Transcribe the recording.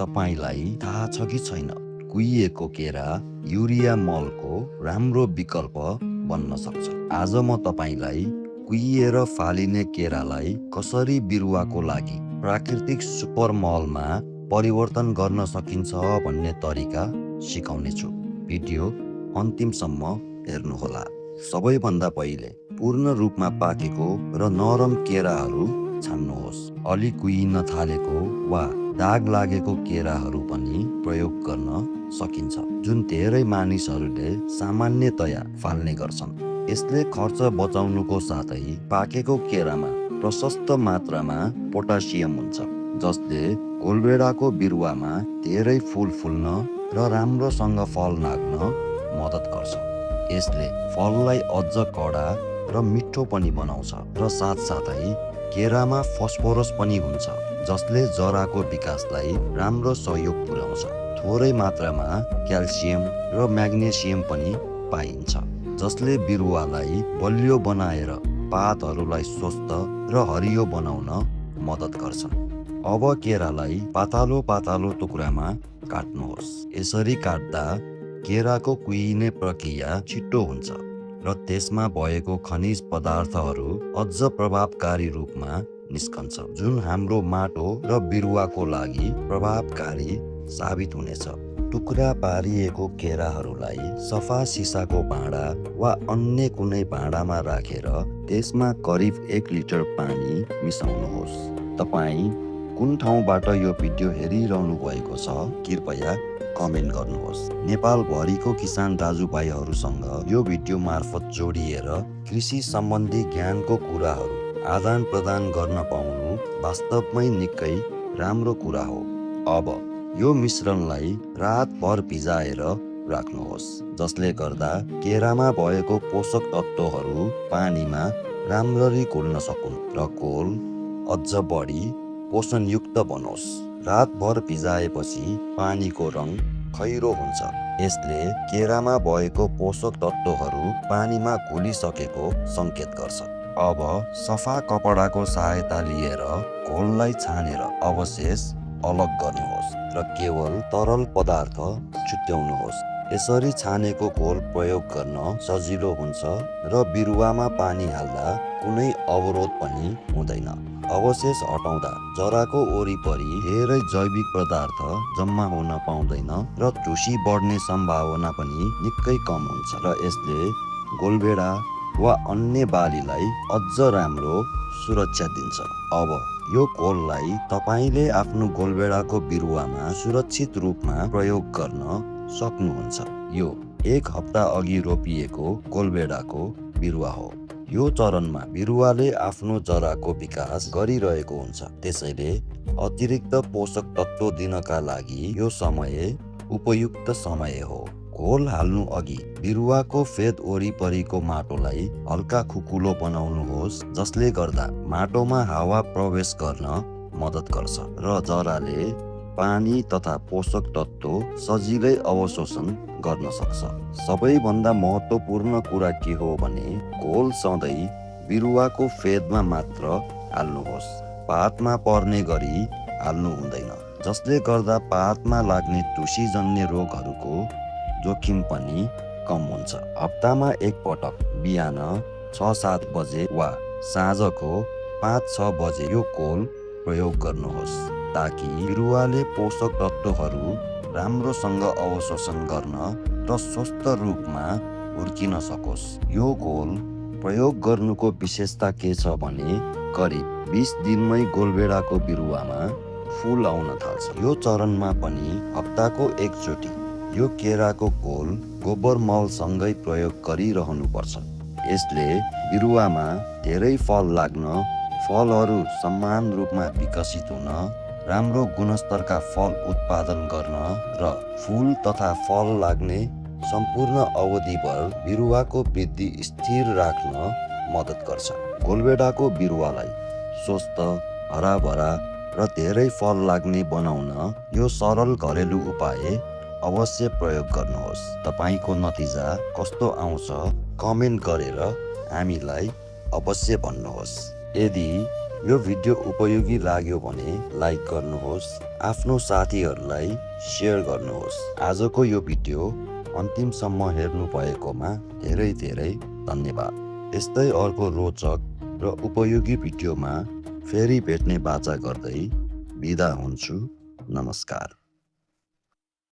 तपाईलाई थाहा छ कि छैन, कुहिएको केरा युरिया मलको राम्रो विकल्प बन्न सक्छ। आज म तपाईलाई कुहिएर फालिने केरालाई कसरी बिरुवाको लागि प्राकृतिक सुपर मलमा परिवर्तन गर्न सकिन्छ भन्ने तरिका सिकाउने छु। भिडियो अन्तिमसम्म हेर्नुहोला। सबैभन्दा पहिले पूर्ण रूपमा पाकेको र नरम केराहरू छान्नुहोस्। अलि कुहिन थालेको वा दाग लागेको केराहरू पनि प्रयोग गर्न सकिन्छ, जुन धेरै मानिसहरूले सामान्यतया फाल्ने गर्छन्। यसले खर्च बचाउनुको साथै पाकेको केरामा प्रशस्त मात्रामा पोटासियम हुन्छ, जसले गोलभेडाको बिरुवामा धेरै फुल फुल्न र राम्रोसँग फल लाग्न मद्दत गर्छ। यसले फललाई अझ कडा र मिठो पनि बनाउँछ र साथसाथै केरामा फस्फोरस पनि हुन्छ, जसले जराको विकासलाई राम्रो सहयोग पुर्याउँछ। थोरै मात्रामा क्याल्सियम र म्याग्नेसियम पनि पाइन्छ, जसले बिरुवालाई बलियो बनाएर पातहरूलाई स्वस्थ र हरियो बनाउन मद्दत गर्छ। अब केरालाई पातलो पातलो टुक्रामा काट्नुहोस्। यसरी काट्दा केराको कुहिने प्रक्रिया छिटो हुन्छ र त्यसमा भएको खनिज पदार्थहरू अझ प्रभावकारी रूपमा निस्कन्छ, जुन हाम्रो माटो र बिरुवाको लागि प्रभावकारी साबित हुनेछ। टुक्रा पारिएको केराहरूलाई सफा सिसाको भाँडा वा अन्य कुनै भाँडामा राखेर त्यसमा करिब 1 लिटर पानी मिसाउनुहोस्। तपाईँ कुन ठाउँबाट यो भिडियो हेरिरहनु भएको छ, कृपया कमेन्ट गर्नुहोस्। नेपालभरिको किसान दाजुभाइहरूसँग यो भिडियो मार्फत जोडिएर कृषि सम्बन्धी ज्ञानको कुराहरू आदान प्रदान गर्न पाउनु वास्तवमै निकै राम्रो कुरा हो। अब यो मिश्रणलाई रातभर भिजाएर राख्नुहोस्, जसले गर्दा केरामा भएको पोषक तत्त्वहरू पानीमा राम्ररी घुल्न सकुन् र घोल अझ बढी पोषणयुक्त बनोस्। रातभर भिजाएपछि पानीको रङ खैरो हुन्छ। यसले केरामा भएको पोषक तत्त्वहरू पानीमा घुलिसकेको सङ्केत गर्छ। अब सफा कपडाको सहायता लिएर घोललाई छानेर अवशेष अलग गर्नुहोस् र केवल तरल पदार्थ छुट्याउनुहोस्। यसरी छानेको घोल प्रयोग गर्न सजिलो हुन्छ र बिरुवामा पानी हाल्दा कुनै अवरोध पनि हुँदैन। अवशेष हटाउँदा जराको वरिपरि धेरै जैविक पदार्थ जम्मा हुन पाउँदैन र ढुसी बढ्ने सम्भावना पनि निकै कम हुन्छ र यसले गोलभेडा वा अन्य बालीलाई अझ राम्रो सुरक्षा दिन्छ। अब यो घोललाई तपाईले आफ्नो गोलभेडाको बिरुवामा सुरक्षित रूपमा प्रयोग गर्न सक्नुहुन्छ। यो 1 हप्ता अघि रोपिएको गोलभेडाको बिरुवा हो। यो चरणमा बिरुवाले आफ्नो जराको विकास गरिरहेको हुन्छ, त्यसैले अतिरिक्त पोषक तत्त्व दिनका लागि यो समय उपयुक्त समय हो। घोल हाल्नु अघि बिरुवाको फेद वरिपरिको माटोलाई हल्का खुकुलो बनाउनुहोस्, जसले गर्दा माटोमा हावा प्रवेश गर्न मद्दत गर्छ र जराले पानी तथा पोषक तत्त्व सजिलै अवशोषण गर्न सक्छ। सबैभन्दा महत्त्वपूर्ण कुरा के हो भने घोल सधैँ बिरुवाको फेदमा मात्र हाल्नुहोस्, पातमा पर्ने गरी हाल्नु हुँदैन, जसले गर्दा पातमा लाग्ने ढुसीजन्य रोगहरूको जोखिम पनि कम हुन्छ। हप्तामा 1 पटक बिहान 6-7 बजे वा साँझको 5-6 बजे यो घोल प्रयोग गर्नुहोस्, ताकि बिरुवाले पोषक तत्त्वहरू राम्रोसँग अवशोषण गर्न र स्वस्थ रूपमा हुर्किन सकोस्। यो घोल प्रयोग गर्नुको विशेषता के छ भने करिब 20 दिनमै गोलभेडाको बिरुवामा फुल आउन थाल्छ। यो चरणमा पनि हप्ताको 1 चोटि यो केराको घोल गोबर मलसँगै प्रयोग गरिरहनुपर्छ। यसले बिरुवामा धेरै फल लाग्न, फलहरू समान रूपमा विकसित हुन, राम्रो गुणस्तरका फल उत्पादन गर्न र फुल तथा फल लाग्ने सम्पूर्ण अवधिभर बिरुवाको वृद्धि स्थिर राख्न मद्दत गर्छ। गोलभेडाको बिरुवालाई स्वस्थ, हराभरा र धेरै फल लाग्ने बनाउन यो सरल घरेलु उपाय अवश्य प्रयोग गर्नुहोस्। तपाईको नतिजा कस्तो आउँछ कमेन्ट गरेर हामीलाई अवश्य भन्नुहोस्। यदि यो भिडियो उपयोगी लाग्यो भने लाइक गर्नुहोस्, आफ्नो साथीहरूलाई सेयर गर्नुहोस्। आजको यो भिडियो अन्तिमसम्म हेर्नु भएकोमा धेरै धेरै धन्यवाद। यस्तै अर्को रोचक र उपयोगी भिडियोमा फेरि भेट्ने बाचा गर्दै बिदा हुन्छु। नमस्कार।